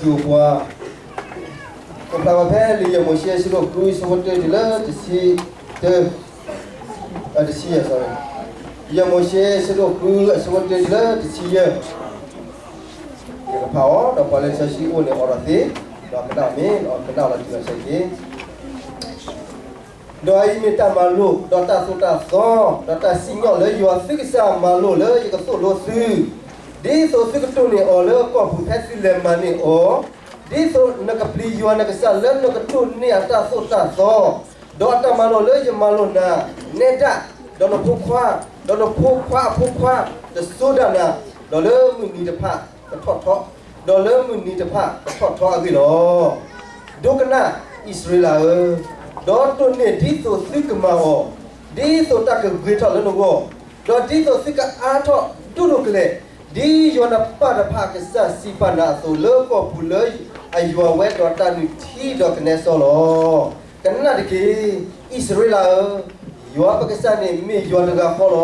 ယိၤပှၤ ကဖျါဝဲဖဲလံာ်ယဲၢ်မိၤၡ့ အဆၢဒိၣ်ဃု အဆၢဖိတၢ တုၤလၢတဆံတၢ, အ တဆံယဲၢ် sorry, ယဲၢ်မိၤၡ့ အဆၢဒိၣ်ဃု အဆၢဖိတၢ တုၤလၢတဆံယဲၢ်, ယကဖးအီၤ ဒီးပှၤလၢဆၢဆှံအိၣ်န့ၣ် အိးထီၣ်သ့, ဒီးကနၣ်မ့ၢ် ဒီးကနၣ်လီၤတံၢ်လီၤဆဲးတက့ၢ်. ဒီးအအံၤမ့ၢ်တၢ်မၤလိာ်, ဒီးတၢ်သိၣ်တၢ်သီ, ဒီးတၢ်စံၣ်ညီၣ်လၢယွၤသုကစၢ်မၤလိာ်လၢယကသိၣ်လိသု, ဒ်သိးသုကတိၢ်န့ၢ်အီၤလၢကီၢ်ပူၤဖဲသုလဲၤမၤန့ၢ်အီၤ, ဒ်သိးနကပျံၤယွၤနကစၢ်လၢနကတိၢ်န့ၢ်အတၢ်သိၣ်တၢ်သီ, ဒီးအတၢ်မၤလိာ်လၢယမၤလိာ်နၤ, နဲဒၣ်, ဒီးနဖိခွါ, ဒီးနဖိခွါအဖိခွါ, တစိၤဒၣ်နၤ, ဒီးလၢမုၢ်နံၤတဖၣ်ကထီၣ်ထီ, ဒီးလၢမုၢ်နံၤတဖၣ်ကထီၣ်ထီအဂ့ၢ်လီၤ. ဒိကနၣ်အံၣ်စရ့လးဧၢ, ဒီးတိၢ်န့ၢ်ဒ်သိးသုကမၤအီၤ, ဒ်သိးတၢ်ကဂ့ၤထီၣ်လၢနဂီၢ်, ဒီးဒ်သိးသုကအါထီၣ်ဒိၣ်ဒိၣ်ကလဲာ်, ဒ်ယွၤနပၢ်တဖၣ်အကစၢ်စံးပာ်နၤအသိး လၢကီၢ်ပူၤလၢအယွၤဝဲဒီးတၢ်နုၢ်ထံဒီးကနဲစီလီၤ. ကနၣ်တက့ၢ်, အံၣ်စရ့လးဧၢ, ယွၤပကစၢ်န့ၣ်မ့ၢ်ယွၤတဂၤဃီလီၤ.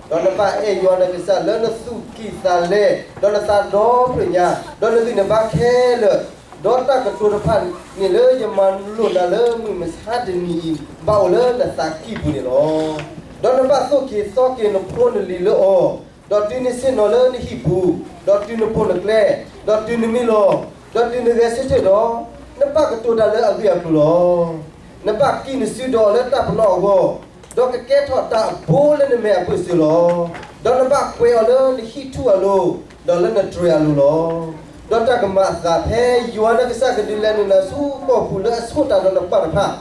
ဒီးနဘၣ်အဲၣ်ယွၤနကစၢ်လၢနသူၣ်ကံၢ်သးလဲ, ဒီးနသးဒီဖျၢၣ်ညါ, ဒီးနဂံၢ်နဘါခဲလၢာ်, ဒီးတၢ်ကတိၤတဖၣ်န့ၣ်လၢယမၤလိာ်နၤလၢမုၢ်မဆါတနံၤအံၤ ဘၣ်အိၣ်လၢနသးကံၢ်ပူၤန့ၣ်လီၤ. ဒီးနဘၣ်သိၣ်က့ၤသီက့ၤနဖိနလံၤလၢအီၤ, ဒီးတုၤနဆ့ၣ်နီၤလၢနဟံၣ်ပူၤ, ဒီးတုၤနပိာ်နကျဲ, ဒီးတုၤနမံလီၤ, ဒီးတုၤနဂဲၤဆၢထၢၣ်ဒီး, နဘၣ်ကတိၤတၢ်လၢအဂ့ၢ်အကျိၤလီၤ. နဘၣ်ကံၣ်နစုဒီးအီၤလၢတၢ်ပနီၣ်အဂီၢ်, ဒီးကကဲထီၣ်တၢ်အဘိလၢနမဲာ်အဘၢၣ်စၢၤလီၤ. ဒီးနဘၣ်ကွဲးအီၤလၢနဟံၣ်ထူၣ်အလိၤ, ဒီးလၢနတြဲၤအလိၤလီၤ. ဒီးတၢ်ကမၤအသးဖဲယွၤနကစၢ်ကဒုးလဲၤနုာ်နၤဆူကီၢ်ပူၤလၢအဆိၣ်တၢ်ဒီးနပၢ်တဖၣ်,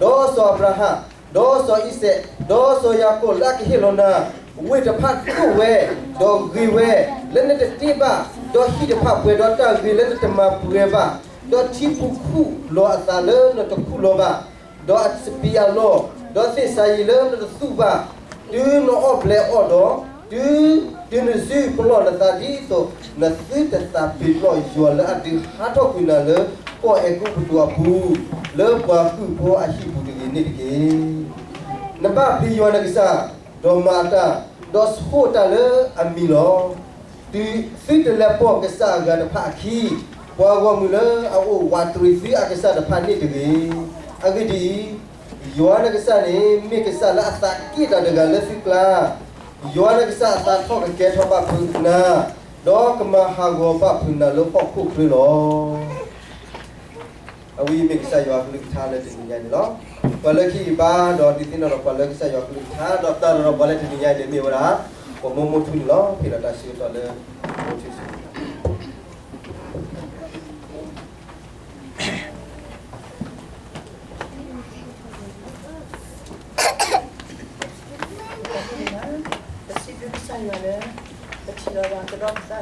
ဒီးစီၤအၤဘြၤဟၣ်, ဒီးစီၤအံၤစဲး, ဒီးစီၤယၤကိာ်လၢအကဟ့ၣ်လီၤနၤ, ဝ့ၢ်တဖၣ်ဒိၣ်ဝဲ, ဒီးဂ့ၤဝဲ, လၢနတတ့ဘၣ်, ဒီးဟံၣ်တဖၣ်ပှဲၤဒီးတၢ်ဂ့ၤလၢနတမၤပှဲၤဘၣ်, ဒီးထံပူၤခူၣ်လီၤအသးလၢနတခူၣ်လီၤဘၣ်, ဒီးအစပံးအလီၢ်, ဒီးသ့ၣ်စၤယံၤလၢနတသူၣ်ဘၣ်, တုၤနအီၣ်ဘျဲးအီၣ်ဒီး, တုၤ, တုၤနစုပလီၢ်နသးဒ်သိး နသုတသးပ့ၤပျီယွၤလၢအဒုးဟးထီၣ်ကွံာ်နၤလၢကီၢ်အဲၤကူပတူးအပူၤ, လၢပှၤကုၢ်ဖိအဟံၣ်ပူၤတဂ့ၤန့ၣ်တက့ၢ်. နဘၣ်ပျံၤယွၤနကစၢ်, ဒီးမၤအတၢ်, ဒီးဆိၣ်တၢ်လၢအမံၤလီၤ. သုတလဲၤပိာ်ကစၢ်အဂၤတဖၣ်အခံ, ပှၤဂီၢ်မုၢ်လၢအအိၣ်ဝးတရံးသုအကစၢ်တဖၣ်န့ၣ်တဂ့ၤ. အဂ့ၢ်ဒ်အံၤ, ယွၤနကစၢ်န့ၣ် မ့ၢ်ကစၢ်လၢအသးက့ၣ်တၢ်တဂၤလၢသုကျါ, ယွၤနကစၢ်အသးထီၣ်ကကဲထီၣ်ဘၣ်ဖုးနၤ, ဒီးကမၤဟးဂီၤဘၣ်ဖုးနၤလၢဟီၣ်ခိၣ်ချၢလီၤ. အဝဲအံၤမ့ၢ်ကစၢ်ယွၤအကလုၢ်ကထါလၢတနံၤညါန့ၣ်လီၤ. ပှၤလၢခံအံၤဘါဒီးဒုးသ့ၣ်နီၣ်ဒီးပှၤလၢကစၢ်ယွၤအကလုၢ်ကထါ ဒီးတၢ်ဒီးပှၤလၢတနံၤညါအံၤန့ၣ်မ့ၢ်ဝဲဒၣ် ပမိၢ်မိၢ်ထူန့ၣ်လီၤ. ဖဲဒီးတၢ်ဆၢကတီၢ်လၢ မိၢ်ထူဆူ ပစံးဘျုးကစၢ်ယွၤလၢ ပထံၣ်လိာ်သးကဒီးပသးအသီတဘျီ လၢပကမၤလၤကပီၤကစၢ်ယွၤ ခီဖျိလၢကလုၢ်ကထါ က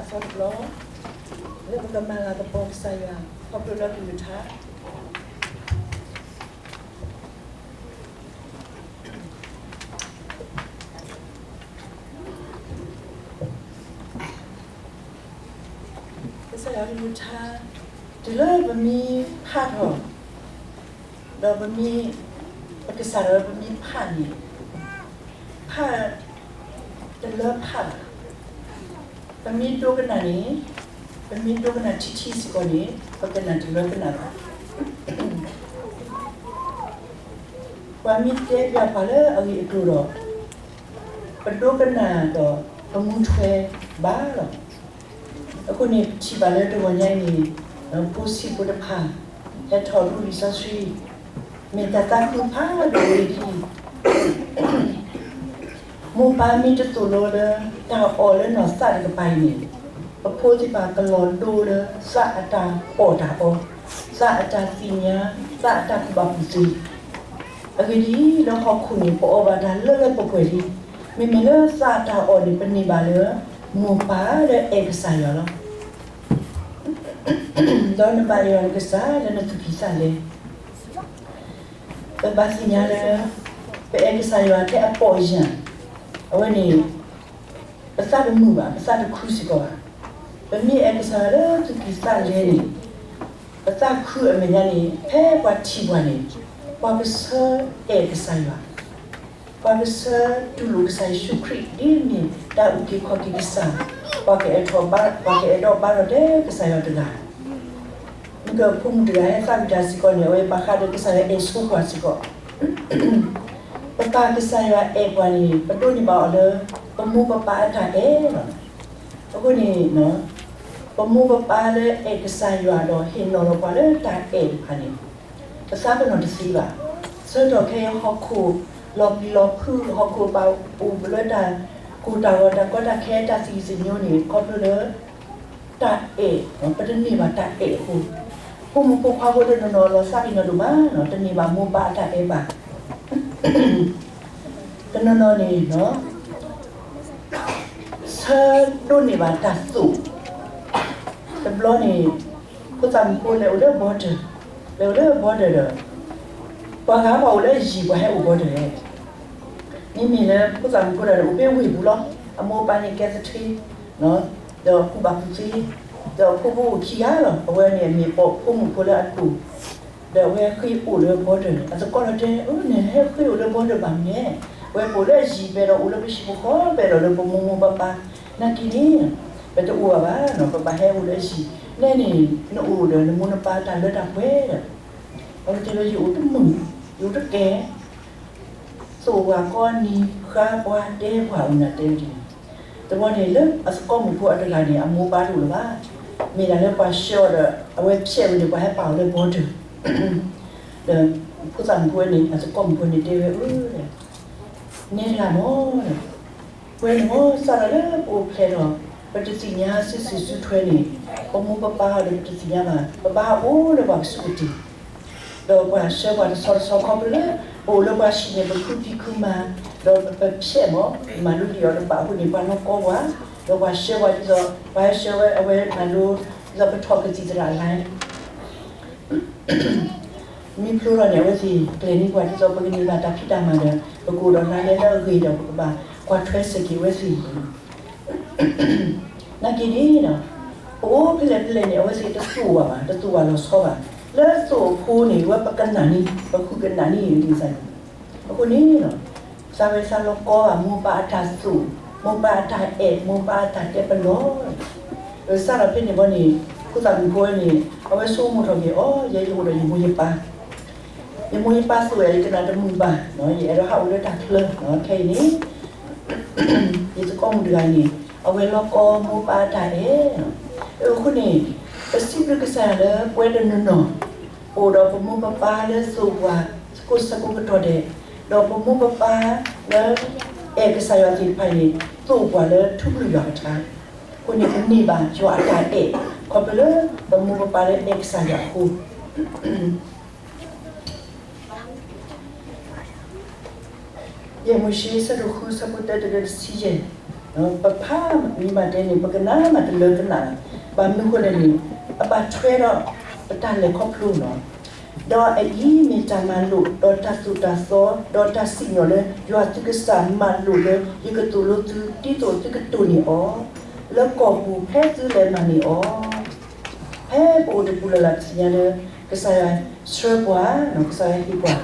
စၢ်ယွၤကလုၢ်ကထါ တုၤလၢပမ့ၢ်ဖးထီၣ် ဒီးပမ့ၢ် ပကစၢ်ဒီးပမ့ၢ်ဖးန့ၣ် ဖး တလၢဖးဘၣ်. ပမ့ၢ်ဒိကနၣ်န့ၣ် ပမ့ၢ်ဒိကနၣ်ထံထံစ့ၢ်ကီးန့ၣ် ပကနၣ်တလၢကနၣ်ဘၣ်. ပှၤမ့ၢ်တဲပျးပှၤလၢအဂ့ၢ်အကျိၤဒီး ပဒိကနၣ်ဒီးပမူထွဲဘၣ်လီၤ. အဃိန့ၣ် ပထံၣ်ဘၣ်လၢတဂီၤညါအံၤန့ၣ် ဖိဆံးဖိတဖၣ် ဟဲထီၣ်ဒူလံာ်စီဆှံ မ့ၢ်တၢ်သးခုဖးဒိၣ်ဝဲဒၣ် မိၢ်ပၢ်မ့ၢ်တသိၣ်လိလၢ တၢ်အီၣ်လၢနီၢ်သးတကပၤအံၤန့ၣ် ပဖိသ့ၣ်တဖၣ်ကလီၤဒိလၢသးအတၢ်အီၣ်တၢ်အီ, သးအတၢ်သ့ၣ်ညါ, သးအတၢ်ကူၣ်ဘၣ်ကူၣ်သ့. အဂ့ၢ်ဒ်အံၤ, လၢဟီၣ်ခိၣ်န့ၣ် ပအီၣ်ဘၣ်တၢ်လၢလၢပှဲၤပှဲၤလံ. မ့မ့ၢ်လၢသးအတၢ်အီၣ်န့ၣ် ပန့ၢ်ဘၣ်လၢ မိၢ်ပၢ်လၢအဲၣ်ကစၢ်ယွၤလီၤ. ဒီးနဘၣ်အဲၣ်ယွၤနကစၢ်လၢနသူၣ်ကံၢ်သးလဲ. ပဘၣ်သ့ၣ်ညါလၢ ပအဲၣ်ကစၢ်ယွၤထဲအပီၢ်ယၢ်, အဝဲန့ၣ် ပသးတမုာ်ဘၣ်, ပသးတခုစ့ၢ်ကီးဘၣ်. ပမ့ၢ်အဲၣ်ကစၢ်ယွၤလၢသူၣ်ကံၢ်သးလဲန့ၣ် ပသးခုအမဲာ်ညါန့ၣ် ဖဲပှၤထံၣ်ပှၤန့ၣ် ပှၤကဆၢအဲၣ်ကစၢ်ယွၤ, ပှၤကဆၢတူၢ်လိာ်ကစၢ်ယ့ၣ်ၡူးခရံာ် ဒ်မ့ၢ်တၢ်အုၣ်က့ၤခီၣ်က့ၤကစၢ်, ပှၤကအဲၣ်ထီၣ်ဘါ, ပှၤကအဲၣ်ဒိးဘါထီၣ်တဲကစၢ်ယွၤတဂၤ. ကဖိမုၣ်တဂၤဟဲသးဝံၣ်တၢ်စ့ၢ်ကီးန့ၣ် အဝဲဘၣ်ဃးဒီးကစၢ်ယွၤအဲၣ်ဆိပှၤစ့ၢ်ကီး. ပပၢ်ကစၢ်ယွၤအဲၣ်ပှၤန့ၣ် ပဒိးန့ၢ်ဘၣ်အီၤလၢ ပမိၢ်ပပၢ်အတၢ်အဲၣ်လီၤ. အဃိန့ၣ် ပမိၢ်ပပၢ်လၢအဲၣ်ကစၢ်ယွၤဒီးဟ့ၣ်နီၤလီၤပှၤလၢတၢ်အဲၣ်တဖၣ်န့ၣ် ပသးပ့ၤနီၣ်တသ့ဘၣ်. ဆၢကတီၢ်ခဲအံၤဟီၣ်ခိၣ်လီၤပျံၤလီၤဖုး ဟီၣ်ခိၣ်ဘၣ်အိၣ်လၢတၢ်ကိၢ်တၢ်ဂီၤ တၢ်ကီတၢ်ခဲ တၢ်သံသညိန့ၣ် ခီဖျိလၢ တၢ်အဲၣ်, ပတန့ၢ်ဘၣ်တၢ်အဲၣ်အဃိ, ဖိမုၣ်ဖိခွါဖိတနီၤနီၤလီၤသးပ့ၤနီၣ်ဒိၣ်မး, တန့ၢ်ဘၣ်မိၢ်ပၢ်အတၢ်အဲၣ်ဘၣ်. တနီၤနီၤန့ၣ် ဆၢဒိးန့ၢ်ဘၣ်တၢ်သိၣ်, တဘျီန့ၣ် ဖိသၣ်မုၣ်ဖိလဲၤအိၣ်လၢ border, လဲၤအိၣ်လၢ border ဒီး ပှၤဂၤပှၤအိၣ်လၢယံၤ ပှၤဟဲအိၣ် border လဲၣ်. မ့မ့ၢ်လၢဖိသၣ်မုၣ်ဖိဒီးန့ၣ် အိၣ်ဖဲဝ့ၢ်ပူၤလီၤ. အမိၢ်အပၢ်န့ၣ်ကဲသထ့, ဒီးကူၣ်ဘၣ်ကူၣ်သ့, ဒီးဖိဖိအိၣ်ခံဂၤလီၤ. အဝဲန့ၣ်အမ့ၢ်ပိာ်ဖိမုၣ်ဖိလၢအဒိၣ်, ဒီးအဝဲဃ့အိၣ်လၢ border န့ၣ် အသကိးလီၤတဲ အၢ နဟဲဃ့အိၣ်လၢ border ဘၣ်မနုၤလဲၣ်, ဝဲပအိၣ်လၢအယံၤ ပအဲၣ်ဒိးအိၣ်လၢပဟံၣ်ပဃီ ပအဲၣ်ဒိးလၢပမိၢ်မိၢ်ပၢ်ပၢ်, နာ်က့န့ၣ် ပတအိၣ်ဘၣ်ဘၣ်, ပဘၣ်ဟဲအိၣ်လၢအယံၤ, နဲန့ၣ် နအိၣ်ဒီးနမိၢ်နပၢ်တၢ်လၢတၢ်ပှဲၤဒီး အဝဲတဲဝဲ ယအိၣ်တမုာ်, ယအိၣ်တကဲ, သိၣ်ပှၤကိးနံၤ ဃါပှၤတဲပှၤ အဝဲန့ၣ်တဲဝဲဒ်န့ၣ်. တဘျီန့ၣ်လၢအသကိးမုၣ်ဖိအတဂၤန့ၣ် အမိၢ်ပၢ်တအိၣ်လၢၤဘၣ်, မ့ၢ်ဒၣ်လၢပှၤဆှၢအီၤဒီး အဝဲဖျဲးဝဲန့ၣ် ပှၤဟဲပာ်အီၤလၢ border ဒီးဖိသၣ်မုၣ်ဖိဝဲန့ၣ် အသကိးမုၣ်ဖိန့ၣ်တဲဝဲ အၢ နဲတဂၤမ့ၢ် ပဝဲန့ၣ်မ့ၢ်စးထီၣ်လၢပအိၣ်ဖျဲၣ်ဒီး ပတသ့ၣ်ညါစုဆူၣ်စုထွဲန့ၣ်, ပမိၢ်ပပၢ်ဒီးပတသ့ၣ်ညါဘၣ်, ပဘၣ်အိၣ်လၢပှၤကဆူးကတ့ၢ်, ဒီးပှၤဆှၢပှၤတဆီတဆီခီဖျိလၢ ပအိၣ်လၢပှၤဟံၣ်န့ၣ် ပဃုဖံးဃုမၤ, ဒီးပဖျဲးမ့ၢ် မၤလိလံာ်အီၤတဘၣ်အဃိန့ၣ် ပှၤနီၢ်ကီပှၤ, ဒီးပှၤဆှၢပှၤဒ်သိး ပှၤဟဲဆှၢဝဲအဝဲမၤလိ ဒ်သိးပထီၣ်ကသံၣ်သရၣ်လါ မ့ၢ်ဖျိထီၣ်န့ၣ် အဝဲသ့ၣ်ကျဲၤန့ၢ်ပှၤဒ်သိး ပကန့ၢ်ဘၣ်တၢ်ဖံးတၢ်မၤဒီး ပကအိၣ်ဒီးလါလဲလၢအဂ့ၤဒီး ပကဘၣ်ကွၢ်ထွဲစ့ၢ်ကီးအဝဲသ့ၣ်န့ၣ်, နာ်က့န့ၣ် ပအိၣ်ဖဲလဲၣ်ဖဲလဲၣ်န့ၣ် အဝဲသ့ၣ်တသိၣ်ဝဲဘၣ်, တသိၣ်ဝဲလီၤဆီဘၣ်. လၢသိၣ်အဖိန့ၣ် ဝဲပကနၣ်န့ၣ် ပဃုကနၣ်န့ၣ်ဒ်န့ၣ်, အဃိန့ၣ် သးဝဲသးလီၤကီဘၣ် မိၢ်ပၢ်အတၢ်သိၣ်, မိၢ်ပၢ်အတၢ်အဲၣ်, မိၢ်ပၢ်အတၢ်တဲပလီၢ်, စးထီၣ်ဖဲန့ၣ်ဘီန့ၣ် ဖိသၣ်မုၣ်ဖိဝဲန့ၣ် အဝဲဆိကမိၣ်ထီၣ်က့ၤ အိ ယဲယအိၣ်ဒီးယမိၢ်ယပၢ်, ယမိၢ်ယပၢ်သိၣ်ယၤ ယကနၣ်တမုာ်ဘၣ်, ယအဲၣ်ဒိးဟးအိၣ်လၢတၢ်ချၢ, ခဲအံၤန့ၣ် ယသကိးမုၣ်တဂၤန့ၣ် အဝဲလီၤကီမိၢ်ပၢ်အတၢ်အဲၣ်, အဃိန့ၣ် ပစံးဘျုးကစၢ်ယွၤလၢပဝဲတနီၤနီၤ ပအိၣ်ဒီးပမိၢ်ပပၢ်လၢသိၣ်ပှၤ ကိးဆၢကိးကတီၢ်ဒဲး, ဒီးပမိၢ်ပပၢ်လၢ အဲၣ်ကစၢ်ယွၤသ့ၣ်တဖၣ်န့ၣ် သိၣ်ပှၤလၢထူကလုၢ်ယွၤကထါ, အဃိန့ၣ် ပန့ၢ်ဘၣ်ယွၤအတၢ်အဲၣ် ခီဖျိလၢပမိၢ်ပပၢ်လၢအဲၣ်ကစၢ်ယွၤအဃိ ယဲၢ်မိၤၡ့ ဆၢဒိၣ်ဃု ဆၢဖိတၢတုၤလၢတဆံယဲၢ်, ပဖးမ့ၢ်မၤတဲန့ၣ် ပကနၣ်မၤတလၢကနၣ်, ဘၣ်မနုၤဃိလဲၣ်န့ၣ် အဘၣ်ထွဲဒီးပတၢ်လဲၤခီဖျိလီၤ. ဒီးအအံၤမ့ၢ်တၢ်မၤလိာ် ဒီးတၢ်သိၣ်တၢ်သီ ဒီးတၢ်စံၣ်ညီၣ်လၢယွၤသုကစၢ်မၤလိာ်လၢ ယကသိၣ်လိသု ဒ်သိးသုကတိၢ်န့ၢ်အီၤ လၢကီၢ်ပူၤဖဲသုလဲၤမၤန့ၢ်အီၤ ဖဲပအိၣ်တပူၤလၢ်လၢ် ပသ့ၣ်ညါလၢ ကစၢ်ယွၤဆှၢပှၤ, ကစၢ်ယွၤဟ့ၣ်ပှၤ,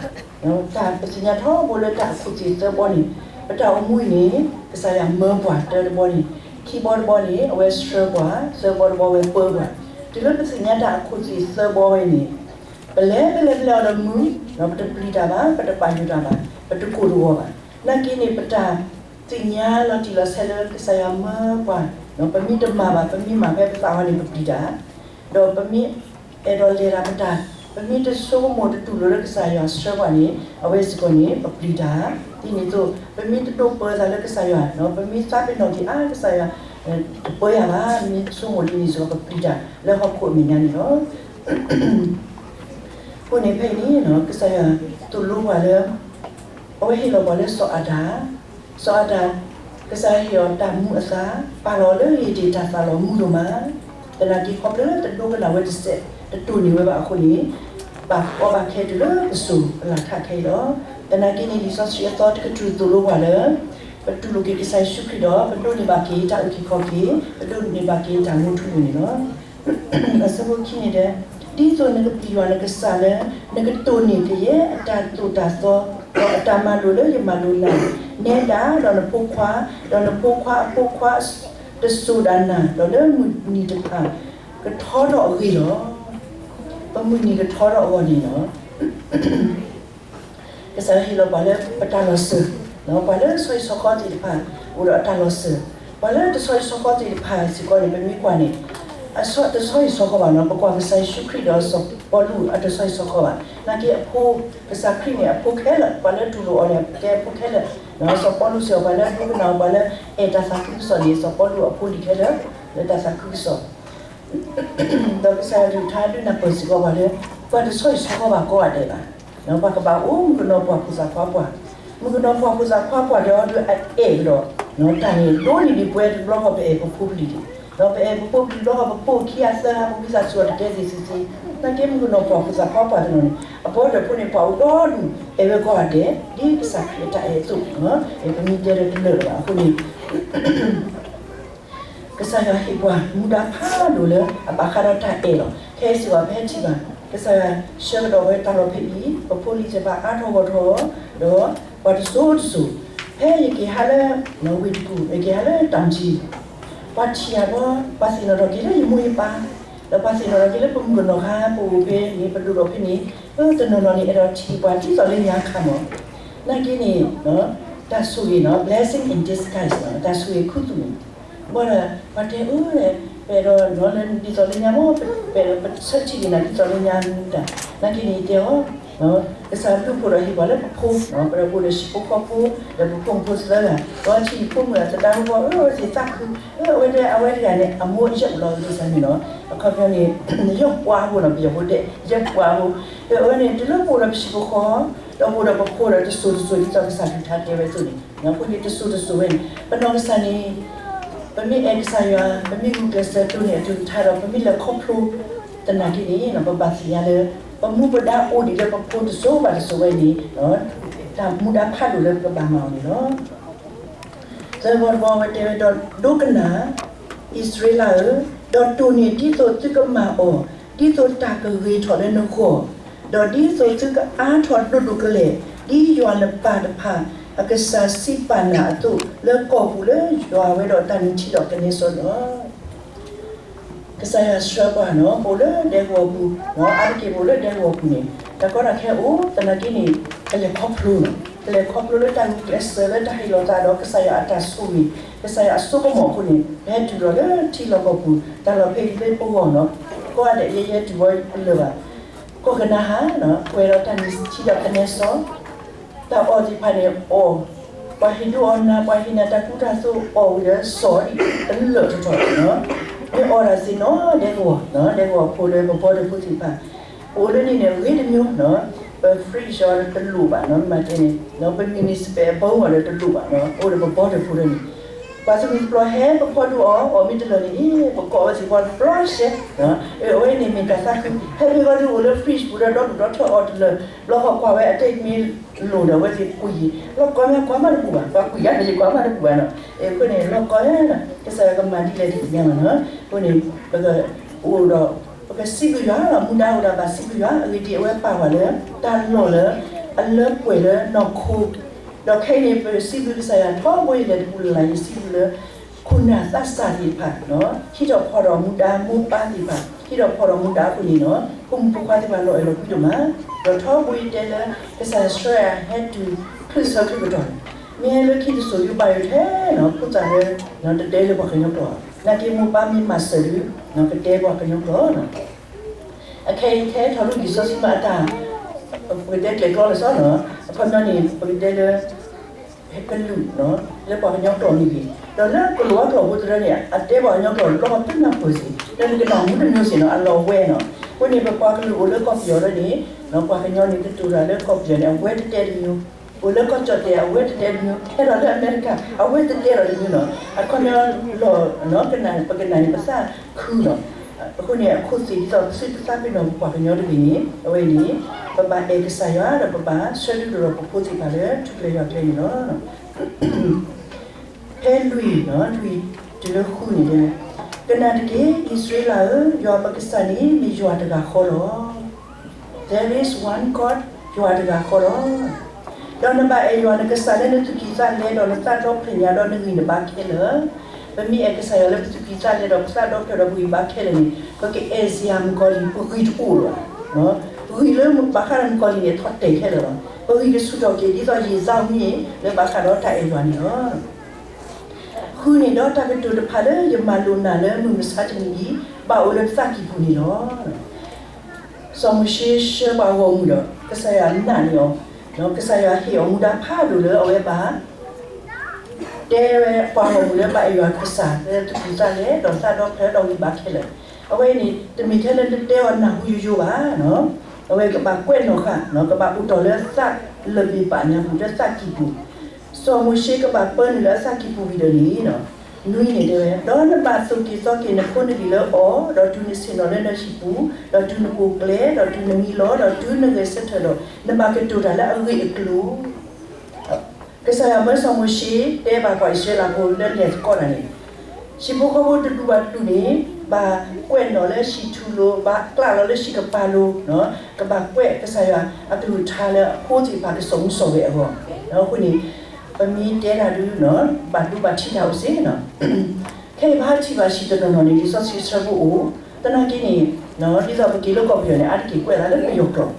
တၢ်ပသ့ၣ်ညါထီဘိလၢတၢ်အခိၣ်သ့ၣ်သၢဘီန့ၣ် ပတၢ်အိၣ်မူအံၤန့ၣ် ကစၢ်ယွၤမၢပှၤတၢတဘီန့ၣ်, ခံဘီတဘီန့ၣ် အဝဲဆှၢပှၤ, သၢဘီတဘီဝဲပၢပှၤ, တုၤလၢပသ့ၣ်ညါတၢ်အခိၣ်သ့ၣ်သၢဘီဝဲန့ၣ် ပလဲၤဖဲလဲၣ်ဖဲလဲၣ်အီၤဒီးမုာ်, ပတပျံၤတၢ်ဘၣ်, ပတပာ်ယိၣ်တၢ်ဘၣ်, ပတကိၢ်တဂီၤဘၣ်, နာ်က့န့ၣ် ပတၢ် သ့ၣ်ညါလီၤတံၢ်လီၤဆဲးလၢကစၢ်ယွၤမၢပှၤ, ပမ့ၢ်တမၤဘၣ် ပမ့ၢ်မၤဖဲပသးအီၤန့ၣ် ပပျံၤတၢ်, ဒီးပမ့ၢ်အဲၣ်ဒိးလဲၤတၢ်ပတၢ်, ပမ့ၢ်တဆိကမိၣ်တတူၢ်လိာ်လၢကစၢ်ယွၤဆှၢပှၤန့ၣ် အဝဲစ့ၢ်ကီးန့ၣ် ပပျံၤတၢ်, ဒ်န့ၣ်အသိး ပမ့ၢ်တဒိးပၢသးလၢကစၢ်ယွၤ, ပမ့ၢ်သးပ့ၤနီၣ်က့ၤအါကစၢ်ယွၤ တပၢယၤဘၣ်, မ့ၢ်ဆိကမိၣ်ဒ်န့ၣ်စ့ၢ်ကီး ပပျံၤတၢ်လၢဟီၣ်ခိၣ်အမဲာ်ညါန့ၣ်လီၤ. အဃိန့ၣ်ဖဲအံၤန့ၣ် ကစၢ်ယွၤသိၣ်လိပှၤလၢ အဝဲဟ့ၣ်လီၤပှၤလၢစီၤအၤဒၣ်, စီၤအၤဒၣ် ကစၢ်ယွၤဟ့ၣ်အီၤတၢ်မူအသါ, ပာ်လီၤအီၤလၢဧ့ၣ်ဒ့ၣ်တၢ်သးလီၤမူဒိၣ်မး, သနာ်က့ခီဖျိလၢတဒိကနၣ်ဝဲတစဲး, တတိၢ်န့ၢ်ဝဲဘၣ်အဃိန့ၣ်, ဘၣ်ကီဘၣ်ခဲတုၤလၢပစိၤပလၢ်ထးခဲအံၤလီၤ. သနာ်က့န့ၣ် လံာ်စီဆှံအသီတကတြူၢ်သိၣ်လိပှၤလၢ ပတူၢ်လိာ်က့ၤကစၢ်ယ့ၣ်ၡူးခရံာ်ဒီး ပဒိးန့ၢ်ဘၣ်က့ၤတၢ်အုၣ်က့ၤခီၣ်က့ၤ, ပဒိးန့ၢ်ဘၣ်က့ၤတၢ်မူထူယိာ်န့ၣ်လီၤ. အဆၢဖိခံန့ၣ်ဒီး, ဒ်သိးနကပျံၤယွၤနကစၢ်လၢ နကတိၢ်န့ၢ်ကယဲၢ်အတၢ်သိၣ်တၢ်သီ, ဒီးအတၢ်မၤလိာ်လၢယမၤလိာ်နၤ, နဲဒၣ်ဒီးနဖိခွါ, ဒီးနဖိခွါအဖိခွါ, တစိၤဒၣ်နၤ, ဒီးလၢမုၢ်နံၤတဖၣ် ကထီထီၣ်အဂ့ၢ်လီၤ. ပမုၢ်နံၤကထီထီၣ်အဂီၢ်န့ၣ်လီၤ. ကစၢ်ယွၤဟ့ၣ်လီၤပှၤလၢပတၢ်လီၤစၢၤ, ပှၤလၢဆီဟံၣ်ဆီဃီသ့ၣ်တဖၣ် အိၣ်ဒီးအတၢ်လီၤစၢၤ, ပှၤလၢတဆီဟံၣ်ဆီဃီသ့ၣ်တဖၣ်စ့ၢ်ကီးန့ၣ် ပမ့ၢ်ကွၢ်န့ၣ် အတဆီဟံၣ်ဆီဃီဘၣ်နီၤ, ပကွၢ်ကစၢ်ယ့ၣ်ၡူးခရံာ်ဒီးစီၤပီလူးအတဆီဟံၣ်ဆီဃီဘၣ်. နာ်က့အဖိ, ကစၢ်ခရံာ်န့ၣ် အဖိခဲလၢာ်, ပှၤလၢတူၢ်လိာ်အီၤန့ၣ် ကဲအဖိခဲလၢာ်, စီၤပီလူးစ့ၢ်ကီး ပှၤလၢဒိကနၣ်အီၤ ပှၤလၢအဲၣ်တၢ်သးခုကစီၣ်န့ၣ် စီၤပီလူးအဖိလံၤခဲလၢာ်, လၢတၢ်သးခုကစီၣ် ဒီးကစၢ်ယွၤဒုးထါဒုးနၢ်ပၢၢ်စ့ၢ်ကီးပှၤလၢ ပှၤတဆီဟံၣ်ဆီဃီဘၣ်ကိးဂၤဒဲးဘၣ်. ပှၤကဘၣ်အိၣ်မုၣ်ကနီၤပှၢ်ဖိသၣ်ခွါပှၢ်, မုၣ်ကနီၤပှၢ်ဖိသၣ်ခွါပှၢ်ဒီးအဒုးအအဲၣ်ကဒီး, တၢ်န့ၣ်ဒိးန့ၢ်ဒံးပဝဲတဘျီဃီပအဲၣ်ပဖိပလံၤ, ဒီးပအဲၣ်ပဖိပလံၤတဘျီဃီ ပဖိခံဂၤသၢဂၤ ပဝံသးစူၤအီၤတကဲသ့ၣ်သ့ၣ်သ့ၣ်, နာ်က့မုၣ်ကနီၤပှၢ်ဖိသၣ်ခွါပှၢ်တနီၤန့ၣ် အဘီတၢၣ်ဖိန့ၣ် ပှၤအိၣ်ဒီဒူၣ် အဲၣ်ဝဲကိးဂၤဒဲး ဒ်ကစၢ်ခရံာ်အတၢ်အဲၣ်အသိး, ပမ့ၢ်တဲဒီးတလၢာ်လၢၤဘၣ်အဃိန့ၣ် ကစၢ်ယွၤဟ့ၣ်ပှၤမူဒါဖးဒိၣ်လၢအဘၣ်ဃးဒီးတၢ်အဲၣ်လီၤ. ခဲအံၤစ့ၢ်ကီးပဟဲထံၣ်ဘၣ် ကစၢ်ယွၤဆှၢကဒီးဝဲတၢ်လီၢ်ဖဲအံၤ ပဖိလံၤသ့ၣ်တဖၣ်အါထီၣ်ဂီၢ်ထီၣ်, ဒီးပှၤတစိၤတစိၤ, ဖဲယက့ၤဟးလၢ ဝ့ၢ်တကူၣ် ယက့ၤဟးလၢတၢ်မထံ ပှၤထံၣ်ယၤဘီ ပှၤသ့ၣ်နီၣ်ထီၣ်က့ၤလၢယမိၢ်ယပၢ်, ဒီးပှၤသ့ၣ်နီၣ်ထီၣ်က့ၤလၢပမုၣ်ကနီၤခါ ပအိၣ်ဖဲန့ၣ် ပဒိၣ်ထီၣ်ဖဲန့ၣ်, တနီၤနီၤန့ၣ် အဲၣ်ဒိးထံၣ်ပှၤဒ်သိးလၢညါခါမး, နာ်က့န့ၣ် တၢ်ဆိၣ်ဂ့ၤနီၤ blessing in disguise နီၤ တၢ်ဆိၣ်ဂ့ၤခူသူၣ်န့ၣ်, ဘၣ်ဒီး ပှၤတဲအၢ ပအဲၣ်ဒိးလၢဒ်သိးလၢညါမး ပအဲၣ်ဒိးပဆၢထံၣ်က့ၤနၤဒ်သိးလၢညါမးတၢ်, နာ်က့န့ၣ်တဲအီၤ ကစၢ်ဘျုးဖှိၣ်ဒီးဟ့ၣ်ပှၤလၢပဖိ, ပဒီးပအိၣ်ဒီးဟံၣ်ဖိဃီဖိ, ဒီးပဖိမုၣ်ဖိသၢဂၤ, ဒီးထံၣ်ဖိမုၣ်အသဒါဖိ အဝဲသ့ၣ်သးခု, အဝဲဒၣ်အဝဲတဂၤန့ၣ် အမိၢ်ယဲၢ်ပလီၢ်ဒ်သိးန့ၣ်နီၤ, အခီပညီန့ၣ် ယဲၢ်ပှၤဖိနီၤ ပယီၤဖိတဲ ယဲၢ်ပှၤဖိ, အဝဲန့ၣ် တုၤလၢပအိၣ်ဒီးပဟံၣ်ပဃီ, ဒီးပအိၣ်ဒီးပဖိဒီးတစိၤတစိၤဒ်သိးကစၢ်ကလုၢ်ကထါတဲဝဲအသိးန့ၣ်, အဃိန့ၣ်တစိၤတစိၤဝဲန့ၣ် ပနီၢ်ကစၢ်န့ၣ် ပမ့ၢ်အဲၣ်ကစၢ်ယွၤ, ပမ့ၢ်ဂုာ်ကျဲးစၢးတိၢ်န့ၢ်အကလုၢ်ကထါဒီး ပမ့ၢ်လဲၤခီဖျိ သနာ်က့န့ၣ် ပဘၣ်သ့ၣ်ညါလၢ ပမူပဒါအိၣ်ဒံးလၢပဖိတစိၤဘၣ်တစိၤဝဲန့ၣ် တၢ်မူဒါဖးဒိၣ်လၢပကဘၣ်မၤအီၤန့ၣ်လီၤ. သၢဘီတဘီဝဲတဲဝဲဒီး ဒိကနၣ် အံၣ်စရ့လးဧၢ, ဒီးတိၢ်န့ၢ်ဒ်သိးသုကမၤအီၤ, ဒ်သိးတၢ်ကဂ့ၤထီၣ်လၢနဂီၢ်, ဒီးဒ်သိးသုကအါထီၣ်ဒိၣ်ဒိၣ်ကလဲာ်, ဒ်ယွၤနပၢ်တဖၣ် အကစၢ်စံးပာ်နၤအသိး လၢကီၢ်ပူၤလၢယွၤဝဲဒီးတၢ်နုၢ်ထံဒီးကနဲစီလီၤ. ကစၢ်ယွၤဆှၢပှၤနီၤ ပအိၣ်လၢဒဲကဝီၤပူၤ, အါတက့ၢ်ပအိၣ်လၢဒဲကဝီၤပူၤန့ၣ် တၢ်ကီတၢ်ခဲအိၣ်သနာ်က့န့ၣ် ကလဲၤခီဖျိနီၤ, ကလဲၤခီဖျိလၢတၢ်ဂုာ်ကျဲးစၢးလၢတၢ်ဟ့ၣ်လီၤသးဒီးကစၢ်ယွၤအတၢ်ဆိၣ်ဂ့ၤ, ကစၢ်ယွၤအစိကမီၤအဃိန့ၣ် ပဟဲတုၤလီၤလၢထံလီၢ်ကီၢ်ပူၤ တၢ်လီၢ်ဖဲအံၤလၢပဂီၢ်နီၤ, ကိးဂၤဒဲးယဲယဲတုၤဝဲလၢၤဘၣ် ကီၢ်ကနၤဧၣ်နီၤ ပှဲၤဒီးတၢ်နုၢ်ထံဒီးကနဲစီ တၢ်အီၣ်သ့ၣ်တဖၣ်န့ၣ်အီၣ်, ပှၤဟ့ၣ်ဒုးအီၣ်နၤ ပှၤဟ့ၣ်နၤတၢ်ကူတၢ်သိးအီၣ်ဝံၤဒီးစီၤဒ်တလၢာ်ထီၣ်ထီၣ်နီၤ, မ့ၢ်အီၣ်တၢ်သ့ၣ်နီၤ ဒဲကဝီၤနီၤ ဒဲကဝီၤဖိလၢပဘီတၢၣ်ဖိသ့ၣ်တဖၣ် ပအိၣ်လၢန့ၣ်န့ၣ် ဂ့ၤတမျိုးနီၤ, ပ fridge အီၤဒီးတလိၣ်ဘၣ်နီၤ မ့ၢ်တဲန့ၣ် ပ municipal အဘီအီၤဒီးတလိၣ်ဘၣ်နီၤ အိၣ်ဒီးပဘီတၢၣ်ဖိလၢန့ၣ် ပှၤသးမုၣ်တဘျီဟဲပဖီဒုးအီၤ အီၣ်မ့ၢ်တလၢာ်န့ၣ် ပကိးဝဲသ့ၣ်ပှၤတဘျီရှဲ, အဝဲန့ၣ်မ့ၢ်တၢ်သးခု ဟဲဖဲဂီၤဒုးအိၣ်လၢ fridge ပူၤဒီးဒီဒူၣ်ဒီထၢအီၣ်တလၢာ် ဘျီဃီကွၢ်ဝဲအတဲမ့ၢ်လိၣ်ဒီး အဝဲသ့ၣ်ကွံာ်, လီၢ်ကီမ့ၢ်ကွၢ်မးတပူၤဘၣ်, ပှၤကွံာ်ယါန့ၣ် ယကွၢ်မးတပူၤဘၣ်နီၤ, အဃိန့ၣ် လီၢ်ကီယါ ကစၢ်ယွၤကမၤဒ်လဲၣ်ဒ်လဲၣ်မးနီၤ, အဃိန့ၣ် ပကအိၣ်ဒီး ပကစံးဘျုးယွၤလီၤ မူဒါအိၣ်ဒီးဘၣ်စံးဘျုးယွၤ အဂ့ၢ်ဒ်အံၤ အဝဲပာ်ပှၤလၢ တၢ်လီၢ်လၢ အလၢပှဲၤလၢနီၢ်ခိ ဒီးခဲအံၤန့ၣ် ပစံးဘျုးကစၢ်ယွၤထီဘိယလဲၤတပူၤလၢ်လၢ် ယစံးဘျုးလၢ ခိၣ်နၢ်သးစၢ်သ့ၣ်တဖၣ် ဟံးထီၣ်ဖီၣ်ဒီးမူဒါ မိၢ်ပၢ်သ့ၣ်တဖၣ် ဟံးထီၣ်ဖီၣ်ဒီးမူဒါအဃိန့ၣ်နီၤ ဖိမုၣ်ဖိခွါသ့ၣ်တဖၣ်လီၤအဲၣ်လီၤကွံဒိၣ်မး, ဒီးထီဘိယတဲလၢ ကစၢ်ယွၤဆှၢယၤဟဲတုၤချုးဆၢချုးကတီၢ်န့ၣ် မ့ၢ်ဟဲလၢခံတစိၤ ယဘၣ်ယိၣ်ထဲနီၤ ဖိသၣ်လၢ တတဲလၢပှၤကညီကျိာ်, နာ်က့မိၢ်ပၢ်မ့ၢ်မၤစၢၤဒုး ကတဲပှၤကညီကျိာ်နီၤ အခဲအံၤထဲထီၣ်လၢလံာ်စီဆှံမးအတၢ် ပကတဲကျဲၤကျီလၢာ်စီနီၤ, အခီပညီန့ၣ် ပကတဲလၢ ကလုာ် လၢပှၤကညီကျိာ်န့ၣ်ဂ့ၤ, ဒီးလၢကလိာ်အကျိာ်ဖိတရၢန့ၣ် အတဲပှၤကညီကျိာ်လီၤပနၢ်ပၢၢ်စ့ၢ်, ဒီးနကနၣ်မူတမံၤစ့ၢ်နီၤ အလီၤဝဲနီၤ, အဃိန့ၣ် ပပှၤကလုာ်အိၣ်လၢကီၢ်ပယီၤလၢန့ၣ် ပှၤကညီန့ၣ် ကတိၤတၢ်လၢကီၢ်ပယီၤန့ၣ် အဝဲတတဲတမံၤ အိၣ်လၢကီၢ်ကၠီၣ်တဲာ် အဝဲတတဲတမံၤ, ဟဲဒီးလၢအမဲရကၤ အဝဲတတဲဒီးတမံၤနီၤ, အခီပညီလီၤ ကနၣ် ပကနၣ်န့ၣ် ပသးခုနီၤ, အဃိန့ၣ် အခိၣ်သ့ၣ်ဒ်သိးပသုတသးပ့ၤနီၣ်ပပှၤကညီတဂ့ၤန့ၣ် အဝဲန့ၣ် ပဘၣ်အဲၣ်ကစၢ်ယွၤဒီးပဘၣ်ဆှၢဒုးဒီးပဖိသ့ၣ်တဖၣ်လၢထူၣ်ဖျဲးယွၤကျဲန့ၣ်လီၤ. ဖဲလွံၢ်နီၤ လွံၢ်တုၤလၢဃုန့ၣ်တဲဝဲ, ကနၣ်တက့ၢ် အံၣ်စရ့လးဧၢ, ယွၤပကစၢ်န့ၣ်မ့ၢ်ယွၤတဂၤဃီလီၤ. There is one God, ယွၤတဂၤဃီလီၤ. ဒီးနဘၣ်အဲၣ်ယွၤနကစၢ်လၢနသူၣ်ကံၢ်သးလဲဒီးနသးဒီဖျၢၣ်ညါဒီးနဂံၢ်နဘါခဲလၢာ်, ပမ့ၢ်အဲၣ်ကစၢ်ယွၤလၢပသူၣ်ကံၢ်သးလဲဒီးပသးဒီဖျၢၣ်ဒီးပဂံၢ်ဘါခဲလၢာ်န့ၣ် ပကအဲၣ်စ့ၢ်မုၣ်ကီၤလံၢ် ပဂံၢ်တအိၣ်လၢၤဘၣ်. ဂံၢ်လၢဘၣ်ဃးဒီးမုၣ်ကီၤလံၢ်န့ၣ် ထီၣ်တဲာ်ခဲလၢာ်လီၤ. ပဂံၢ်ကဆူၣ်ထီၣ်က့ၤ ဒ်သိးယံာ်သးမံၤလၢဘၣ်ဃးဒီးတၢ်အဲၣ်ယွၤန့ၣ်လီၤ. ဃုန့ၣ်ဒီးတၢ်ကတိၤတဖၣ်လၢယမၤလိာ်နၤလၢမုၢ်မဆါတနံၤအံၤ ဘၣ်အိၣ်လၢပသးကံၢ်ပူၤန့ၣ်လီၤ. စီၤမိၤၡ့ဆှၢပှၤဂီၢ်မုၢ်ဒီး ကစၢ်ယွၤနာ်န့ၢ်အီၤ, ကစၢ်ယွၤဟ့ၣ်အီၤမူဒါဖးဒိၣ်လၢအဝဲဘၣ် တဲဝဲပှၤဂီၢ်မုၢ်လၢဘၣ်အဲၣ်ယွၤကစၢ် လၢသူၣ်ကံၢ်သးလဲ ဒီးသးဒီဖျၢၣ်ဒီးဂံၢ်ဘါခဲလၢာ်. အဝဲန့ၣ် တမ့ၢ်ထဲလၢနတဲအီၤနၢ်ဟူယိယိဘၣ်. အဝဲကဘၣ်ကွဲးနီၣ်ဃာ်, ကဘၣ်အိၣ်တ့ၢ်လၢသးလၢၢ်ဘ့ၣ်ပာ်ညါပူၤ လၢသးကံၢ်ပူၤ. စီၤမိၤၡ့ကဘၣ်ပၢနုာ်လၢအသးကံၢ်ပူၤဝံၤဒီးန့ၣ် နွံန့ၣ်တဲဝဲ, ဒီးနဘၣ်သိၣ်က့ၤသီက့ၤနဖိနလံၤလၢအီၤ, ဒီးတုၤနဆ့ၣ်နီၤလၢနဟံၣ်ပူၤ, ဒီးတုၤနပိာ်ကျဲ, ဒီးတုၤနမံလီၤ, ဒီးတုၤနဂဲၤဆၢထၢၣ်ဒီး နဘၣ်ကတိၤတၢ်လၢအဂ့ၢ်အကျိၤ ကစၢ်ယွၤမၢစီၤမိၤၡ့ တဲဘၣ်ပှၤအံၣ်စရ့လးဖိလၢလဲၤသကိးတၢ်န့ၣ်, ဟံၣ်ဖိဃီဖိတဒူၣ်ဘၣ်တဒူၣ်န့ၣ် ဘၣ်ကွဲးနီၣ်လၢဟံၣ်ထူၣ်လိၤ, ဘၣ်ကျးလီၤလၢဟံၣ်ကပၤလိၤ, ကဘၣ်ကွဲးကစၢ်ယွၤအကလုၢ်ကထါလၢအဖိသ့ၣ်တဖၣ်ကစီၣ်မူစီၣ်ဂဲၤအဂီၢ်. အဃိန့ၣ် ပမ့ၢ်တဲတၢ်ဒုး ဘၣ်ဒိဘၣ်ထံးတၢ်အိၣ်စ့ၢ် ခဲအံၤပဟးထံၣ်ဘၣ်ဆံးတနီၤနီၤန့ၣ် လံာ်စီဆှံဆၢဖိအိၣ်, သနာ်က့န့ၣ် ဒ်သိးပက့ၤလၢကီၢ်ပယီၤန့ၣ် အါတက့ၢ်ကွဲးသးလၢပယီၤကျိာ်,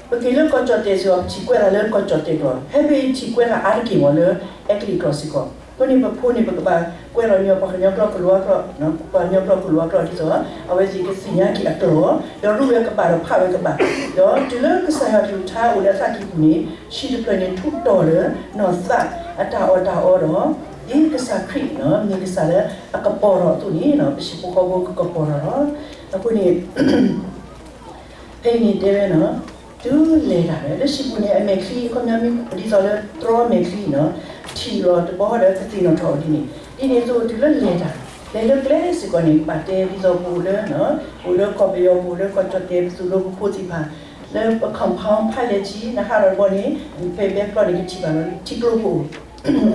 ပက့ၤလၢကီၢ်ကၠီၣ်တဲၣ်စ့ၢ်ကီး ပထံၣ်ကွဲးသးလၢကီၢ်ကၠီၣ်တဲၣ်ကျိာ်, ဖဲဖဲအံၤထံၣ်ကွဲးသးအါတက့ၢ်မးလၢအဲကလံးကျိာ်စ့ၢ်ကီး. အဃိန့ၣ် ပဖိန့ၣ် ပကဘၣ်ကွဲးလီၤန့ၢ်ပှၤကညီကျိာ်ကလိၤအကျိာ်, ပှၤကညီကျိာ်ကလိၤအကျိာ်ဒ်သိး အဝဲသ့ၣ်ကသ့ၣ်ညါက့ၤအကျိာ်, ဒီးရူၢ်ဝဲကဘၣ်ဒီးဖးဝဲကဘၣ်, ဒီးတုၤလၢကစၢ်ယွၤကလုၢ်ကထါအိၣ်လၢအသးကံၢ်ပူၤန့ၣ် ဟံၣ်တဖျၢၣ်န့ၣ်ထူးတီၤလၢနီၢ်သးအတၢ်အီၣ်တၢ်အီဒီး ဒ်ကစၢ်ခရံာ်န့ၣ် မ့ၢ်ကစၢ်လၢအကပီၤထီၣ်အသိးန့ၣ် ပဟံၣ်ဖိဃီဖိကကပီၤထီၣ်လီၤ. အဃိန့ၣ် ဖဲအံၤန့ၣ်တဲဝဲန့ၣ် တုၤလဲၤတၢ်ဝဲ လၢဟံၣ်ပူၤန့ၣ် အမဲာ်ချံ အခီပညီမ့ၢ်ဒ်သိးလၢတြီမဲာ်ချံန့ၣ် ထံၣ်လီၤတဘီဒီးကသ့ၣ်နီၣ်ထီၣ်အီၤဒ်န့ၣ်, ဒ်န့ၣ်အသိးတုၤလၢလဲၤတၢ် လဲၤလၢကျဲစ့ၢ်ကီးန့ၣ် ဘၣ်တဲဒ်သိးပအိၣ်လၢ ပအိၣ်လၢကီၢ်ပယီၤ ပအိၣ်လၢကီၢ်ကၠီၣ်တဲၣ် ပသိၣ်လိပဖိသ့ၣ်တဖၣ် လၢပ compound ဖးလဲၢ်ထံ နဟးထီၣ်တဘျီန့ၣ် ဖဲဘဲကျီန့ၣ် ကထံၣ်ဘၣ်လီၤ ထံကျိဖိအိၣ်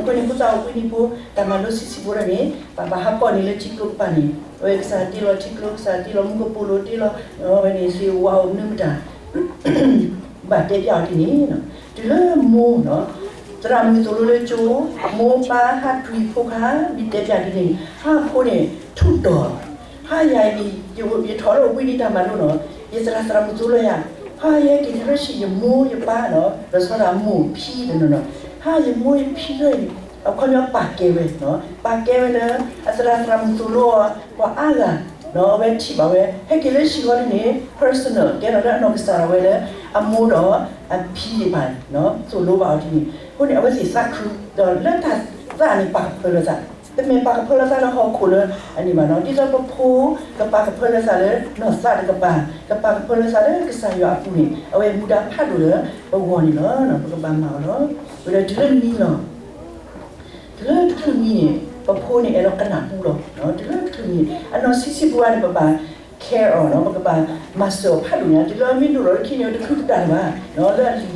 အဃိန့ၣ် ဖိသၣ်အိၣ်ဘှံးနံၤဖိ တၢ်မၤလိဆံးဆံးဖိဒၣ်န့ၣ် ပဘၣ်ဟးကိးန့ၢ်လၢထံကျိကပၤန့ၣ် အဝဲကစၢ်တ့လီၤထံကျိ ကစၢ်တ့လီၤမူကပိာ်လိၤတ့လီၤ အဝဲန့ၣ်သ့ၣ်ဝးအိၣ်မနုၤမတၤ ဘၣ်တဲပျးအီၤဒ်န့ၣ် တုၤလၢမိၢ် သရၣ်မုၣ်သိၣ်လိလၢကၠိ မိၢ်ပၢ်ဟးတွံၢ်ဖိခါ မ့ၢ်တဲပျးဒ်န့ၣ် ဟးဖိန့ၣ် ထူးတီၤ ဟါယၤအံၤန့ၣ် ယထီၣ်လၢအိၣ်ဘှံးနံၤတၢ်မၤလိနီၤ ယသရၣ်သရၣ်မုၣ်သိၣ်လိယၤ ဟါယဟဲက့ၤတုၤလၢဟံၣ် ယမိၢ်ယပၢ်နီၤ လီၤဆီဒၣ်မိၢ်ဖံတနီၤနီၤ ဟါယမိၢ်ယဖံလၢ အခီပညီပာ်ကဲဝဲ ပာ်ကဲဝဲလၢ အသရၣ်သရၣ်မုၣ်သိၣ်လိအီၤ ပှၤအါဂၤ အဝဲထံၣ်ဘၣ်ဝဲ ဟဲက့ၤလၢဟံၣ်ဃီဒ်န့ၣ် personal ကဲထီၣ်လၢအနီၢ်ကစၢ်ဒၣ်ဝဲလၢ အမိၢ်ဒီးအဖံသ့ၣ်တဖၣ် သိၣ်လိဘၣ်အီၤဒ်န့ၣ် အဃိန့ၣ် အဝဲသ့ၣ်သးခု ဒီးလၢတၢ်သးန့ၣ်ပာ်ကဖၢလၢသး တမ့ၢ်ပာ်ကဖၢလၢသးလၢဟီၣ်ခိၣ်လၢအန့ၣ်ဘၣ်နီၤ ဒ်သိးပဖိ ကပာ်ကဖၢလၢသးလၢနီၢ်သးတကပၤ ကပာ်ကဖၢလၢသးလၢကစၢ်ယွၤအပူၤန့ၣ် အဝဲမူဒါဖးဒိၣ်လၢပဂီၢ်န့ၣ်လီၤ ပကဘၣ်မၤအီၤလီၤ ဝံၤဒီးတုၤလၢနံၤလီၤ တုၤလၢတချုးမံန့ၣ် ပဖိန့ၣ်အဲၣ်ဒိးကနၢ်ပူလီၤ တုၤလၢတချုးမံန့ၣ် အနီၢ်ဆံးဆံးဖိန့ၣ် ပဘၣ် care အီၤနီၤ ပကဘၣ်မၤစၢၤအီၤဖးဒိၣ်ညါ တုၤလၢမ့ၢ်ဒိၣ်ထီၣ်လၢခံန့ၣ် တချုးတတၢ်လၢၤဘၣ် လၢအလံာ်လၢအလဲၢ်ဒီး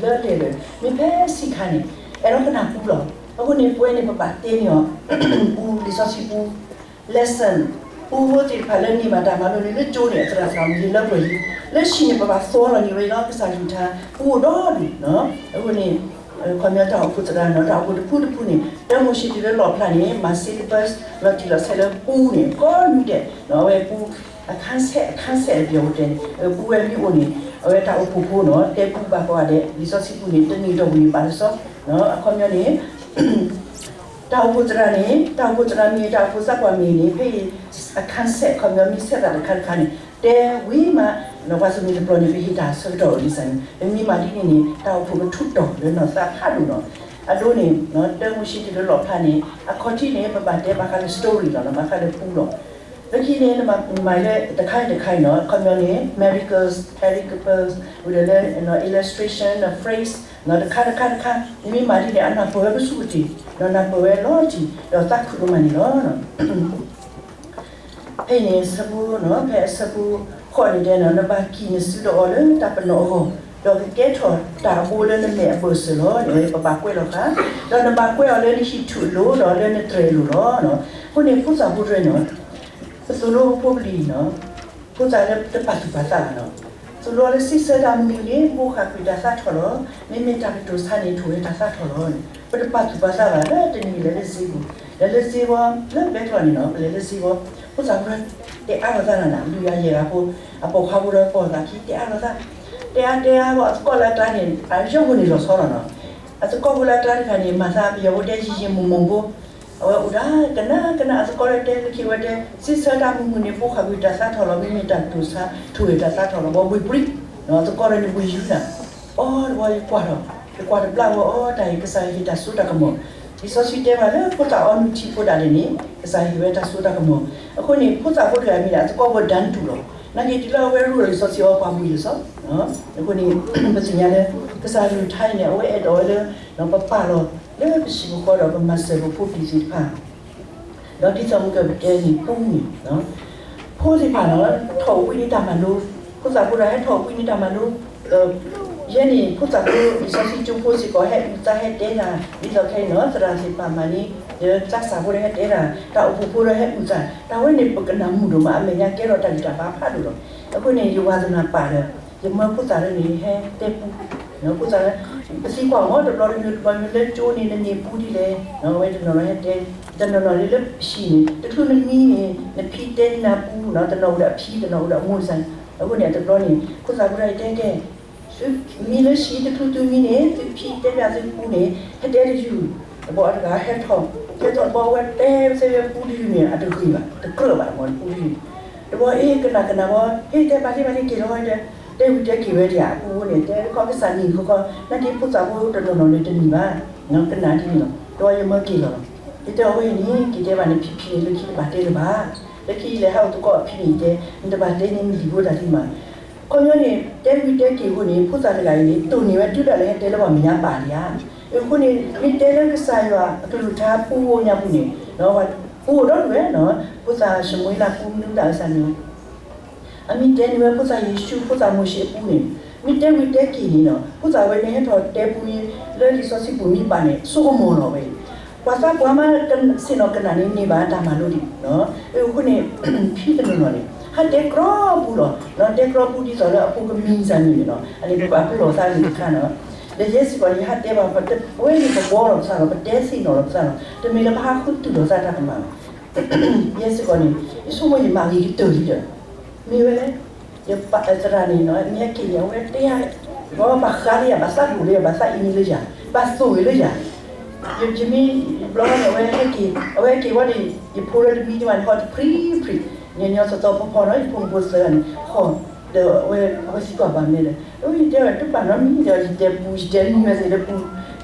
မ့ၢ်ဖဲဆံးခါန့ၣ် အဲၣ်ဒိးကနၢ်ပူလီၤ အဃိန့ၣ် ပဝဲန့ၣ် ပဘၣ်တဲန့ၢ်အီၤ ပူလံာ်စီဆှံပူ lesson ပူဖိသ့ၣ်တဖၣ်လၢန့ၢ်ဘၣ်တၢ်မၤလိန့ၣ် လၢကၠိန့ၣ် အသရၣ်သရၣ်မုၣ်လၢပှဲၤလံ လၢဟံၣ်န့ၣ် ပဘၣ်သိၣ်လီၤန့ၢ်ဝဲလီၤ ကစၢ်ကလုၢ်ကထါ ပူအိၣ်ဒီဒူၣ် အဃိန့ၣ် ခီပညီတၢ်အိၣ်ဖှိၣ်သရၣ်နီၤ တၢ်အိၣ်ဖှိၣ်တဖုတဖုန့ၣ် တၢမိၤၡ့တုၤလၢလီၣ်ဖျါန့ၣ် မၤ syllabus လီၤတံၢ်လီၤဆဲးလၢပူန့ၣ် ကိးနွံဒဲး အဝဲပူ အခန်းဆယ့် အခန်းဆယ့် ပယီၤပူၤတဲန့ၣ် ပူဝဲမ့ၢ်အိၣ်န့ၣ် အဝဲတၢ်အိၣ်ဖှိၣ်ဖိနီၤ တဲပူဘၣ်ကိးဂၤဒဲး လံာ်စီဆှံပူန့ၣ် တနံၣ်ဒီးဝံၤန့ၣ်ဘၣ်တစီ အခီပညီန့ၣ် တၢ်အိၣ်ဖှိၣ်သရၣ်န့ၣ် တၢ်အိၣ်ဖှိၣ်သရၣ်မ့ၢ် တၢ်အိၣ်ဖှိၣ်သးပှၢ်မ့ၢ်န့ၣ် ဖဲအံၤ အခန်းဆယ့် အခီပညီမ့ၢ်ဆဲးသးတခါတခါန့ၣ် တဲဝံၤမး ပှၤသုးမုၢ်သပျီၤန့ၣ် ပဟ့ၣ်တၢ်ဆၢကတီၢ်အိၣ်ဒ်န့ၣ် ပမ့ၢ်မၤဒ်န့ၣ်န့ၣ် တၢ်အိၣ်ဖှိၣ်ကထူးတီၤလၢနီၢ်သးဖးဒိၣ်နီၤ အဒိန့ၣ် တၢမိၤၡ့တုၤလၢလီၣ်ဖျါန့ၣ် အခီၣ်ထံးန့ၣ် ပဘၣ်တဲဘၣ်ဃးလၢ story လီၤ ဘၣ်ဃးလၢပူလီၤ လၢခံန့ၣ် နမၤလၢတခါအံၤတခါအံၤနီၤ အခီပညီန့ၣ် miracles, pericope ဝံၤဒီးလၢ illustration, phrase တခါတခါတခါ နမ့ၢ်မၤဒ်န့ၣ် အနၢ်ပၢၢ်ဝဲပစူၢ်ကတ့ၢ် ဒီးနၢ်ပၢၢ်ဝဲလီၤတံၢ် ဒီးသးခုဒိၣ်မးန့ၣ်လီၤ. ဖဲအံၤန့ၣ် ဆၢဖိ ဖဲအဆၢဖိဃိးန့ၣ်တဲနီၤ နဘၣ်ကံၣ်နစုဒီးအီၤလၢတၢ်ပနီၣ်အဂီၢ်, ဒီးကကဲထီၣ်တၢ်အဘိလၢနမဲာ်အဘၢၣ်စၢၤလီၤ. ပဘၣ်ကွဲးလီၤဃာ်, ဒီးနဘၣ်ကွဲးအီၤလၢနဟံၣ်ထူၣ်အလိၤ ဒီးလၢနတြဲၤအလိၤလီၤ. အဃိန့ၣ် ဖိသၣ်ဖိတြဲၤနီၤ ပသိၣ်လိပဖိပလံၤနီၤ ဖိသၣ်လၢတပာ်သူၣ်ပာ်သးဘၣ်နီၤ, သိၣ်လိလၢစံးဆၢတၢ်မနုၤန့ၣ် ဘိးဃာ်ကွံာ်တၢ်သးထီၣ်လီၤ. မ့မ့ၢ်တၢ်ကတိၤဆါန့ၣ် ထိၣ်ဝဲတၢ်သးထီၣ်လီၤန့ၣ် ပတပာ်သူၣ်ပာ်သးဘၣ် လၢတနံၤလဲၤလၢစ့ပူၤ, လဲၤလၢစ့ဝီ လၢဘဲကျီၢ်န့ၣ်နီၤ ပလဲၤလၢစ့ဝီ, ဖိသၣ်ဖိတဲအါလိာ်သးနၤနၤ လုၢ်ယၤယဲၢ်ဂၤဖိ အပိာ်ခွါဖိဒီးပိာ်သးခံတဲအါလိာ်သး တဲအါတဲအါဘၣ် အသကိးလၢအကျါန့ၣ် အယီၢ်ဖိန့ၣ်လီၤဆီလီၤနီၤ. အသကိးဖိလၢအကျါတဂၤန့ၣ် မၤသးပယီၤဖိတဲယံာ်ယံာ်မိၢ်မိၢ်ဖိ, အဝဲအိၣ်ဒၣ်ကနၣ်ကနၣ် အသကိးလၢတဲလၢခံဝဲတဲ စံးဆၢတၢ်မုာ်မုာ်န့ၣ် ပိၢ်ဃာ်ကွံာ်တၢ်သးထီၣ်လီၤ မ့မ့ၢ်တၢ်တိာ်ဆါ ထိၣ်ဂဲၤတၢ်သးထီၣ်လီၤ ဘီဘှံးပြံ, အသကိးဒီးန့ၣ်ဘှံးယူၤနၤ. အီ တဘျီယကွၢ်ဒီး ယကွၢ်တဘျီဝဲအီ တၢ်အံၤ ကစၢ်ယွၤဟ့ၣ်တၢ်စိတၢ်ကမီၤ, လံာ်စီဆှံတဲဘၣ်လၢဖိသၣ်အီနုၢ်ထံဖိဒၣ်လဲာ်န့ၣ် ကစၢ်ယွၤဟ့ၣ်ဝဲတၢ်စိတၢ်ကမီၤ. အဃိန့ၣ် ဖိသၣ်ဖိတဂၤမ့ၢ်ဒၣ် အသကိးဖိဒၣ်တူၢ်လီၤ. နာ်က့တုၤလၢအဝဲရူၢ်လီၤလံာ်စီဆှံအီၤ ပှၤဘှံးလံာ်စီ အဃိန့ၣ် ပသ့ၣ်ညါလၢ ကစၢ်ယွၤထါအံၤန့ၣ် အဝဲအဲၣ်ဒိးဝဲလၢ ပပာ်လီၤလၢပဟံၣ်ပဃီဒီးပမၤစၢၤပဖိပလံၤသ့ၣ်တဖၣ် ဒီးဒ်သိးမုၢ်ကပတဲန့ၣ်ပူန့ၣ် ဖိသ့ၣ်တဖၣ်လီၤ ထီၣ်ဝံန့ၢ်တၢ်မၤလိ, ဖိသၣ်ဖိဒီးဟဲထီၣ်ဝံန့ၢ်တၢ်မၤလိ, ယဲန့ၣ် ဖိသၣ်ဖိလံာ်စီဆှံကၠိဖိစ့ၢ်ကီး ဟဲအုၣ်သးဟဲတဲတၢ် ဒ်သိးခဲအံၤနီၤ သရၣ်သ့ၣ်တဖၣ်မၤန့ၢ် ဒီးသးစၢ်ဖိဒီးဟဲတဲတၢ် တၢ်အိၣ်ဖှိၣ်ဖိဒီးဟဲအုၣ်သး တၢ်ဝဲန့ၣ် ပကနၢ်မုာ်ဒိၣ်မး အမဲာ်ညါကဲထီၣ်တၢ်ဂံၢ်တၢ်ဘါဖးဒိၣ်လီၤ. အဃိန့ၣ် ယဝၤသနာ်ပၢ်ဒီး ယမၢဖိသၣ်လၢန့ၣ် ဟဲတဲပူ ဖိသၣ်လၢ ပသံကွၢ်မ့ၢ်တဘျီတမံၤတဘျီမံၤလၢကၠိန့ၣ် နန့ၢ်ပူဒ်လဲၣ်, အဝဲတနီၤနီၤဟဲတဲ, တနီၤနီၤန့ၣ်လၢဟံၣ်န့ၣ် တချုးနမံန့ၣ် နဖံတဲန့ၢ်နၤပူနီၤ, တနီၤအိၣ်ဒီးအဖံ တနီၤအိၣ်ဒီးအမိၢ်စ့ၢ်, အဃိန့ၣ် အတဘျီန့ၣ် ဖိသၣ်ဖိဒီးယတဲကဲ သုမံလၢဟံၣ်တချုးသုမံန့ၣ် သုဖံတဲဘၣ်သုပူန့ၣ် ဟဲတဲတယုၢ်, တဘျီအတဂၤဟဲထီၣ်, ဟဲထီၣ်တဘျီဝဲတဲဝဲသ့ဝဲပူတယုၢ်န့ၣ် အတဂ့ၤဘၣ်, တကြၢးဘၣ်မ့ၢ်ပူတယုၢ်, တဘျီအ့ၣ်ကနၣ်ကနၣ်ဘၣ် ဟ့ၣ်တဲဘၣ်လံဘၣ်လံက့ၤလီၤဝဲဒီး တဲဝံၤတဲက့ၤဝဲဒၣ် အပူဖိန့ၣ် တဲခီကစၢ်နံၤခီခီ နာ်က့ဖိသၣ်ဖိတနီၤနီၤန့ၣ်တနံၤဘၣ်, ကနၣ်ဒ်န့ၣ်လီၤ, တဘျီယမၢက့ၤလီၤလီၤ, ယတဲအဝဲအံၤန့ၣ် က့ၤတဲဘၣ်န့ၣ် ဖံဖံန့ၣ် လၢခံတဘၣ်တဲလၢၤဘၣ်, လၢခံလဲၤဟးအိၣ်သကိးအဖံန့ၣ်တဲ နတဘၣ်တဲန့ၢ်နလံၤဖိတၢ်လံမး ခီပညီန့ၣ် တဲဝံၤတဲက့ၤအဃိန့ၣ် ဖိသၣ်တဂၤအံၤန့ၣ် တိၢ်န့ၢ်ဝဲတုၤဒၣ်လဲာ်ဟဲတဲလၢပှၤမဲာ်ညါပာ်လံဧါ. အဃိန့ၣ် မ့ၢ်တဲလၢကစၢ်ယွၤအကလုၢ်ကထါပူဖိညါပူၤန့ၣ် ပူအိၣ်ဒီဒူၣ်ဝဲ, ဖိသၣ်ၡမူၤအ့လးပူမနုၤဒၣ်ကစၢ်န့ၣ် အမ့ၢ်တဲန့ၢ်ဝဲဖိသၣ်ယ့ၣ်ၡူး ဖိသၣ်မိၤၡ့အပူန့ၣ် မ့ၢ်တဲဝံၤတဲက့ၤန့ၣ်နီၤ ဖိသၣ်ဝဲန့ၣ်ဟဲထီၣ်တဲပူလၢလံာ်စီဆှံပူၤမ့ၢ်ဘၣ်န့ၣ် ဆိကမိၣ်လီၤဝဲအံၤ, ပှၤသးပှၢ်မး ဆ့ၣ်နီၤကနၣ်န့ၣ်န့ၢ်ဘၣ်တၢ်မၤလိဒံး, အဃိန့ၣ် ဖံတနီၤနီၤန့ၣ် ဟးတဲကြီပူလီၤ, တဲကြီပူဒ်သိးလၢအဖိကမံစၢ်န့ၣ်န့ၣ်နီၤ အန့ၣ်ပဘၣ်ပလီၢ်သးဂ့ၤတခါနီၤ, ဒီးယဲစ့ၢ်ကီးန့ၣ် ယဟးတဲဘၣ် ပဝဲန့ၣ်ပဘှီလီၤပသးလီၤ ပတဲသ့ၣ်နီၣ်လီၤပသးလီၤ တမ့ၢ်လၢပဟးဃုတူၢ်လိာ်သးတၢ်ကမၣ်ဘၣ် ယဲစ့ၢ်ကီးန့ၣ် ယဆိကမိၣ်ယမၤဂ့ၤကတၢၢ်လံဒီး မ့ၢ်ဝဲလဲၣ်, ယပာ်သရၣ်န့ၣ်နီၤ မ့ၢ်ဟဲက့ၤန့ၣ် အဝဲတဲယၤ, ဘၣ်ဃးလၢယၤ ဘၣ်သးဒိၣ်လၢယၤ ဘၣ်သးအံၤန့ၣ်လၢယၤ ဘၣ်သိၣ်ဂ့ၤလၢယၤ, ယမ့ၢ်ဘျီန့ၣ် အဝဲဟဲက့ၤ အဝဲဟဲက့ၤဝဲန့ၣ် ယဖိလၢတမံတမံၤန့ၣ် ဟီတဖှံဖှံ, ညီညီသီသီဖီဖီနီၤ ယဖိမုၣ်ဖိသၢဂၤန့ၣ် ဃီ, ဒီးအဝဲသံကွၢ်ဘၣ်မနုၤလဲၣ် ယတဲဝဲတပာ်နီတမံၤဒီး ယတဲပူ ယတဲမံဝဲသ့ၣ်လၢပူ,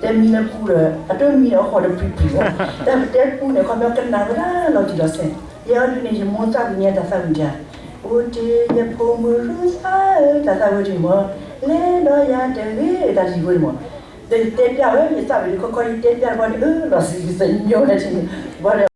တဲမံလၢပူဒီး အတမံန့ၣ် အဃီတဖှံဖှံလီၤ, တၢ်ပတဲပူန့ၣ် ခီပညီကနၣ်ဝဲဒၣ်လီၤတံၢ်လီၤဆဲး, ယဲအီၤဒုးန့ၣ် ယမိၢ်သၣ်ဝံၤန့ၣ် တၢ်သၣ်ဝံၤဒၣ်, အိၣ်တ့ၢ်ယဖိမုၣ်ရူသၣ်ဧၢ တၢ်သၣ်ဝံၤဒုးမး, လဲၤဒီးယၤတဂ့ၤ တၢ်လံၤဖိန့ၣ်မး, ဒီးယတဲပျၢ်ဝဲ ယသၣ်ဝံၤဒုးခီခီ ယတဲပျၢ်တဘျီန့ၣ် အၢ လီၤစံးသညိဝဲဒၣ်န့ၣ်, ဘၣ်ဒီး